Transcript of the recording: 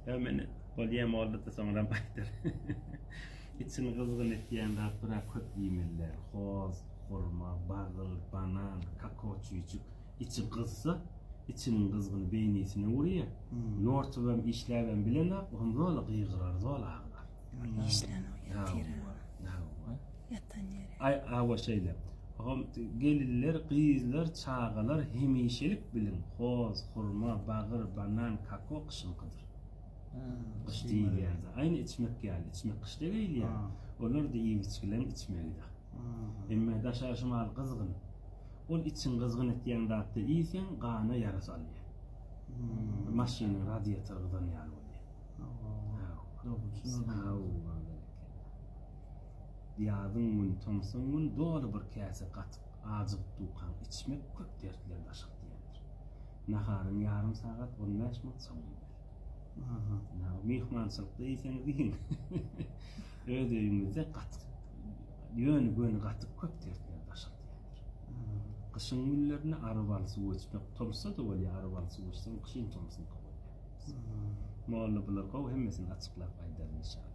Ýa men bolýa mollada soňram aýdar. Içini gyzgyn etýän zat biraz köp iýmeli däl. Hoz, hurma, bagyr, banan, kakao çüýjük. Içi gyzsa, içiniň gyzgyny beýnisine urýa. Ýortubam işläbem bilenok, ohm zola gygyrar, zola aglar. Işlänok ýatyr. Ýatan ýeri. Aý, hawa şeýle. Ohm gelinler, gyzlar, çagalar hemişelik biliň, hoz, hurma, bagyr, banan, kakao gyşyňkydyr. Gyş diýilýän zat. Aýny içmek ýaly, içmek gyşda geýilýär. Olar-da iýip-içgileň içmegi-de. Emma daşary şemal gyzgyn. Ol içiň gyzgyn etýän zatda iýseň, gana ýara salýar. Maşynyň radiatory gyzan ýaly bolýar. Hawa, berekella. Ýazyň güni, tomsuň güni doly bir käse gatyk ajygyp dukaň içmek köp dertleri daşaltýandyr. Naharyň ýarym sagat, on bäş minut soň iýmeli. Myhmançylykda iýseňiz iýiň. Öz öýüňizde gatyk, ýöne göni gatyk köp dertleri daşaltýandyr. Gyşyň günlerinde ary bal suwy içmek, tomsuda-da bolýar ary bal suwy içseň, gyşyň tomsuňky bolýar. Molla bular gowy hemmesini açyklap aýdar inşallah.